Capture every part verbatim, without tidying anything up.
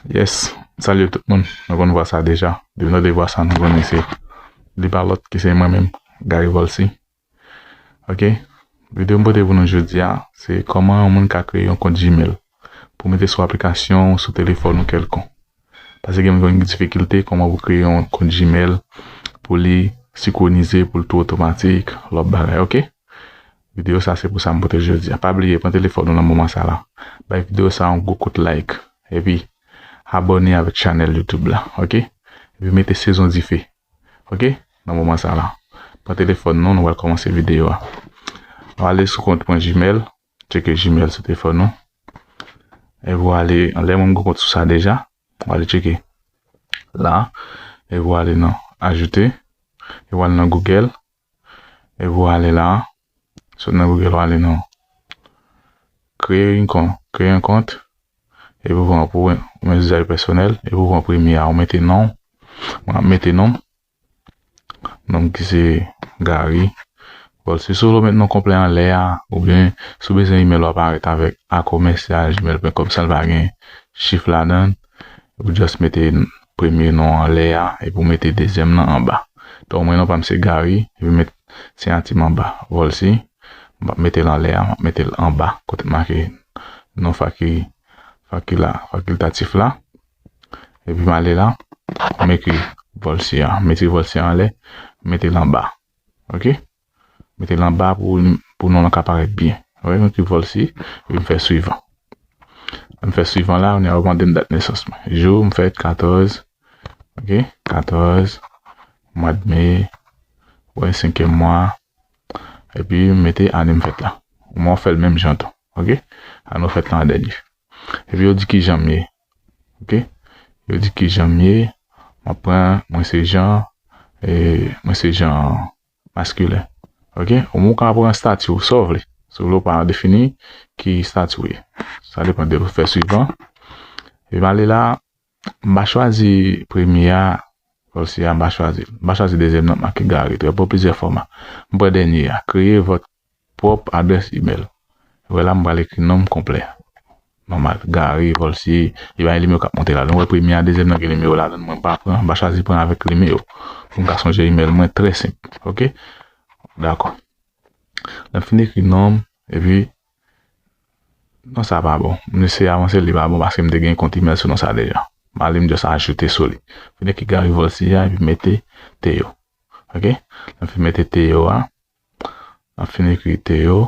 Yes, m salye tout moun. Nou konn vwa sa deja. Depi nou tande vwa sa, nou konnen se li pa lòt ki se mwen menm, Gary Volcy. Ok? Videyo m pote pou nou jodi a, se kòman yon moun ka kreye yon kont Gmail pou mete sou aplikasyon ou sou telefòn ou kèlkonk. Paske gen moun ki gen difikilte kòman pou kreye yon kont Gmail pou li senkwonize, pou l tou otomatik, lòt bagay, ok? Videyo sa se pou sa m pote l jodi a. Pa bliye, pran telefòn ou nan moman sa la. Bay videyo sa yon gwo kout like. Epi, abòne avèk chanèl YouTube la, ok? Epi mete sezon dife, ok? Nan moman sa la. Pran telefòn nou, nou pral kòmanse videyo a. Nou ale sou kont mwen Gmail, tcheke Gmail sou telefòn nou. Epi w ale, lè moun gen kont sou sa deja, w ale tcheke la. Epi w ale nan ajoute, epi w ale nan Google, epi w ale la, sot nan Google, w ale nan kreye yon kont, kreye yon kont, epi w pran pou ou menm izaj pèsonèl, epi w pran premye a, ou mete non, mwen ap mete non m, non m ki se Gary Volcy. Si w vle w met non konplè anlè a, oubyen si w bezwen imèl ou aparèt avèk a commercial gmail point com san l pa gen chif ladan l, ou just mete premye non anlè a, epi w mete dezyèm nan anba. Donk, mwen non pa m se Gary, epi m met siyati m anba, Volcy. M p ap mete l anlè a, m ap mete l anba, kote m make non faki-, fakila-, fakiltatif la. Epi m ale la, m ekri Volcy a. M ekri Volcy a anlè, m mete l anba. Ok? Mete l anba pou, pou non lan ka parèt byen. Wè, m ekri Volcy, epi m fè swivan. M fè swivan la, kounye a yo mande m dat nesans mwen. Jou, m fèt katòz, ok, katòz, mwa de me, wè, senkyèm mwa, epi m mete ane m fèt la. Mwen fè l menm jan tou, ok? Ane w fèt la an dènye. Epi yo di ki jan m ye, ok? Yo di ki jan m ye, m ap pran, mwen se jan, e, mwen se jan maskilen. Ok? Ou menm ou ka pran estati w, sa w vle. Si w vle ou pa defini ki estati w ye. Sa depann de ou fè swivan. Epi m ale la, m pa chwazi premye a, Volcy a, m pa chwazi l. M pa chwazi dezyèm nan, make Gary tou. Yo pran plizyè fòma. M pran dènye a, créez votre propre adresse email. Wè la, m pral ekri non m konplè. Nòmal, Gary Volcy, e pa gen nimewo k ap monte la. Nou wè premye a, dezyèm nan gen nimewo ladan l. Mwen pa pran, m pa chwazi pran avèk nimewo. Pou m ka sonje email mwen, trè senp. Ok? Dakò. Lè m fin ekri non m, epi non sa pa bon. M eseye avanse l, li pa bon paske m te gen kont email sou non sa deja. M ale m just ajoute sou li. Fin ekri Gary Volcy a, epi mete Theo. Ok? Lè m fin mete Theo a, m ap fin ekri Theo.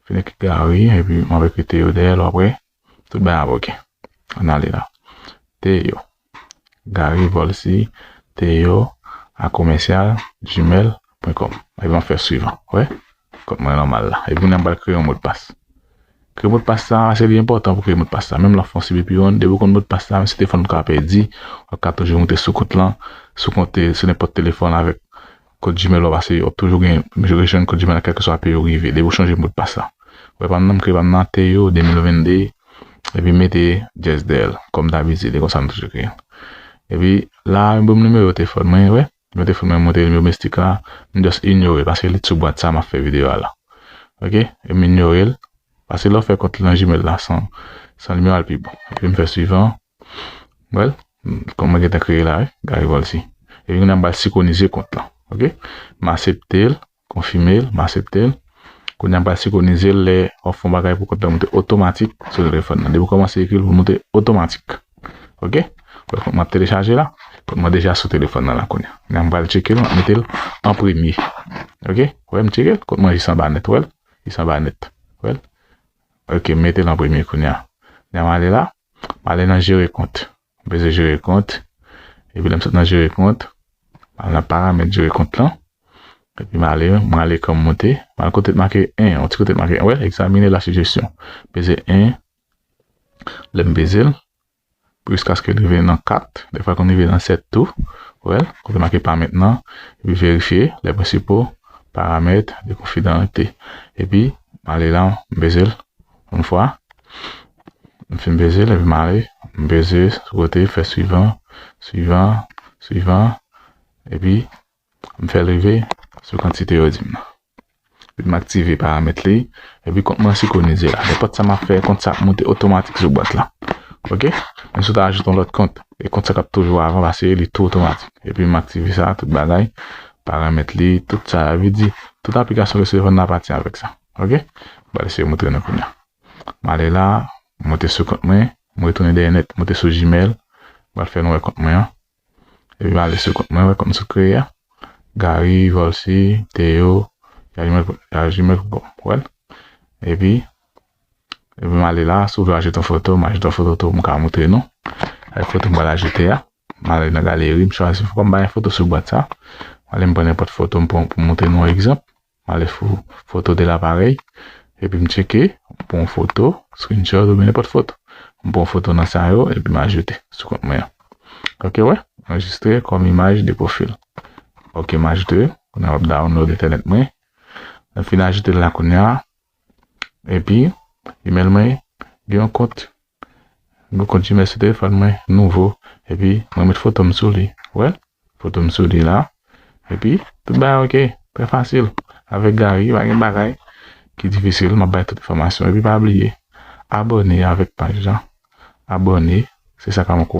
Fin ekri Gary, epi m ap ekri Theo dèyè l, w ap wè tout bagay ap ok. Ann ale la. Theo. Gary Volcy, Theo, a commercial, gmail point com. Epi m ap fè swivan. Wè? Kont mwen nòmal la. Epi kounye a m pral kreye yon modpas. Kreye modpas sa, se li enpòtan pou kreye modpas sa. Menm lè w fè yon C B P one, depi w konn modpas sa, menm si telefòn ou ka pèdi, w ap ka toujou moute sou kont lan, sou kont, sou nenpòt telefòn avèk kòd Gmail ou a pase, w ap toujou gen, toujou rejwenn kòd Gmail la kèlkeswa peyi w rive, depi w chanje modpas la. Wè pa m nan, m kreye pa m nan Theo de mil vennde, epi m mete dyèz dèyè l, kòm dabitid, e konsa m toujou kreye l. Epi la, m ban m nimewo telefòn mwen, wè, nimewo telefòn mwen, m montre nimewo domestik la, m just inyore, paske li t sou bwat sa m ap fè videyo a la. Ok? E m inyore l, paske lè w fè kont lan Gmail la san, san nimewo a l pi bon. Epi m fè swivan, Wè l, kòm mwen gentan kreye la, wi, Gary Volcy. Epi kounye a m pral senkwonize kont lan, ok? M aksepte l, konfime l, m aksepte l. Kounye a m pral senkwonize l, lè w ap fè yon bagay pou kont lan moute otomatik sou telefòn nan. Depi w kòmanse ekri l, pou l moute otomatik. Ok? Wè, kont mwen ap telechaje la, kont mwen deja sou telefòn nan la kounye a. Kounye a m pral tcheke l, m ap mete l an premye. Ok? Wè, m tcheke l, kont mwen jis anba nèt, wè l? Jis anba nèt. Wè l? Ok, m mete l an premye kounye a. Kounye a m ale la, m ale nan jere kont. M peze jere kont. Epi lè m sot nan jere kont, m al nan paramèt jere kont lan. Epi m ale, m ale kòm moute. M al kote t make en, yon ti kote t make en. Wè, examiner la suggestion. Peze en. Lè m peze l, jiskaske l rive nan kat. Defwa l konn rive nan sèt tou. Wè, kote make pa mentnan. Epi verifye, les principaux paramètres de confidentialité. Epi, m ale la, m peze l. Yon fwa, m fin peze l, epi m ale, m peze sou kote, fè swivan, swivan, swivan, epi m fè l rive sou kantite yo di m nan. Epi m aktive paramèt li, epi kont mwen senkwonize la. Nenpòt sa m ap fè, kont sa ap moute otomatik sou bwat la. Ok? Men si w ta ajoute yon lòt kont, e kont sa k ap toujou avan, paske li tou otomatik. Epi m aktive sa, tout bagay, paramèt li, tout sa, sa vle di, tout aplikasyon resevwa n apati avèk sa. Ok? M pral eseye montre nou kounye a. M ale la, m monte sou kont mwen, m retounen dèyè nèt, monte sou Gmail, m pral fè nou wè kont mwen an. Epi m ale sou kont mwen, wè kòm sou kreye a. Gary, Volcy, Theo, ya gmail, ya gmail ponm, wè l. Epi, epi m ale la, si w vle ajoute yon foto, m ajoute yon foto tou, m ka montre nou. Avèk foto m pral ajoute a. M ale nan galeri, m chwazi, fòk m bay foto sou bwat sa. M ale m pran nenpòt foto m pran pou montre nou yon egzanp. M ale sou foto de laparèy, epi m tcheke, m pran yon foto, screenshot oubyen nenpòt foto. M pran yon foto nan sa yo, epi m ajoute sou kont mwen an. Ok, wè, anrejistre kòm imaj de pwofil. Ok, m ajoute, kounye a w ap download entènèt mwen. Lè m fin ajoute l la kounye a, epi, email mwen, gen yon kont, gen yon kont Gmail sou telefòn mwen, nouvo, epi mwen met foto m sou li, wè, foto m sou li la, epi, tout bagay ok, trè fasil, avèk Gary, pa gen bagay ki difisil, m ap bay tout enfòmasyon, epi pa bliye, abòne avèk paj la, abòne, se sa k ap ankouraje.